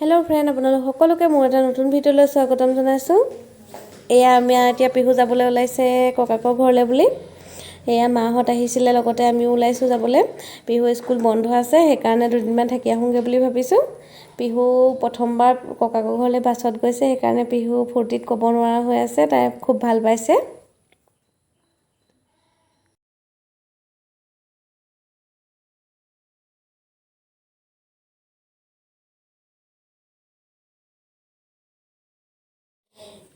Hello' friend, আপোনালোক সকলোকে মোৰ এটা নতুন ভিডিঅ'লৈ স্বাগতম জনাইছোঁ। এয়া আমি এতিয়া পিহু যাবলৈ ওলাইছে ককাকৰ ঘৰলৈ বুলি। এয়া মাহঁত আহিছিলে, লগতে আমিও ওলাইছোঁ যাবলৈ। পিহু স্কুল বন্ধ আছে, সেইকাৰণে দুদিনমান থাকি আহোঁগৈ বুলি ভাবিছোঁ। পিহু প্ৰথমবাৰ ককাকৰ ঘৰলৈ বাছত গৈছে, সেইকাৰণে পিহু ফূৰ্তিত ক'ব নোৱাৰা হৈ আছে, তাই খুব ভাল পাইছে।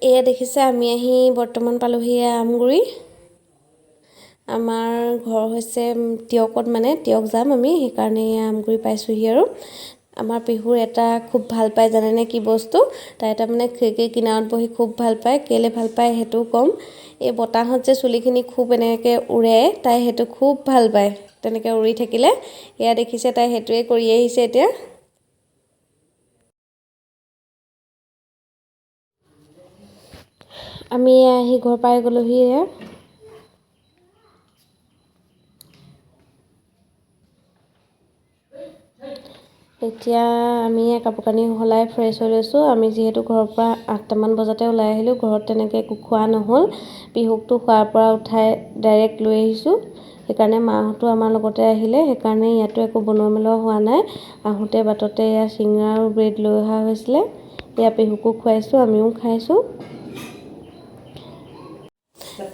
এয়া দেখিছে, আমি আহি বৰ্তমান পালোহি আমগুৰি। আমাৰ ঘৰ হৈছে টীয়কত, মানে টীয়ক যাম আমি, সেইকাৰণে এয়া আমগুৰি পাইছোঁহি। আৰু আমাৰ পিহুৰ এটা খুব ভাল পায়, জানেনে কি বস্তু? তাই তাৰমানে খিৰিকীৰ কিনাৰত বহি খুব ভাল পায়। কেলৈ ভাল পায় সেইটোও ক'ম। এই বতাহত যে চুলিখিনি খুব এনেকৈ উৰে, তাই সেইটো খুব ভাল পায়, তেনেকৈ উৰি থাকিলে। এয়া দেখিছে, তাই সেইটোৱে কৰি আহিছে এতিয়া। আমি আহি ঘৰ পাই গ'লোহি। এয়া এতিয়া আমি কাপোৰ কানি সলাই ফ্ৰেছ হৈ লৈছোঁ। আমি যিহেতু ঘৰৰ পৰা 8টামান বজাতে ওলাই আহিলোঁ, ঘৰত তেনেকৈ একো খোৱা নহ'ল। পিহুকটো শোৱাৰ পৰা উঠাই ডাইৰেক্ট লৈ আহিছোঁ, সেইকাৰণে মাহঁতো আমাৰ লগতে আহিলে, সেইকাৰণে ইয়াতো একো বনোৱা মেলোৱা হোৱা নাই। আহোঁতে বাটতে এয়া চিঙৰা আৰু ব্ৰেড লৈ অহা হৈছিলে, এয়া পেহুকো খুৱাইছোঁ, আমিও খাইছোঁ।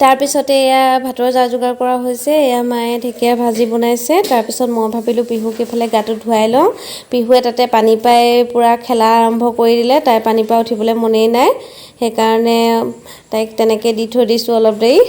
তাৰপিছতে এয়া ভাতৰ যা যোগাৰ কৰা হৈছে। এয়া মায়ে ঢেকীয়া ভাজি বনাইছে। তাৰপিছত মই ভাবিলোঁ পিহুক এইফালে গাটো ধুৱাই লওঁ। পিহুৱে তাতে পানী পাই পূৰা খেলা আৰম্ভ কৰি দিলে, তাই পানীৰ পৰা উঠিবলৈ মনেই নাই, সেইকাৰণে তাইক তেনেকৈ দি থৈ দিছোঁ অলপ দেৰি।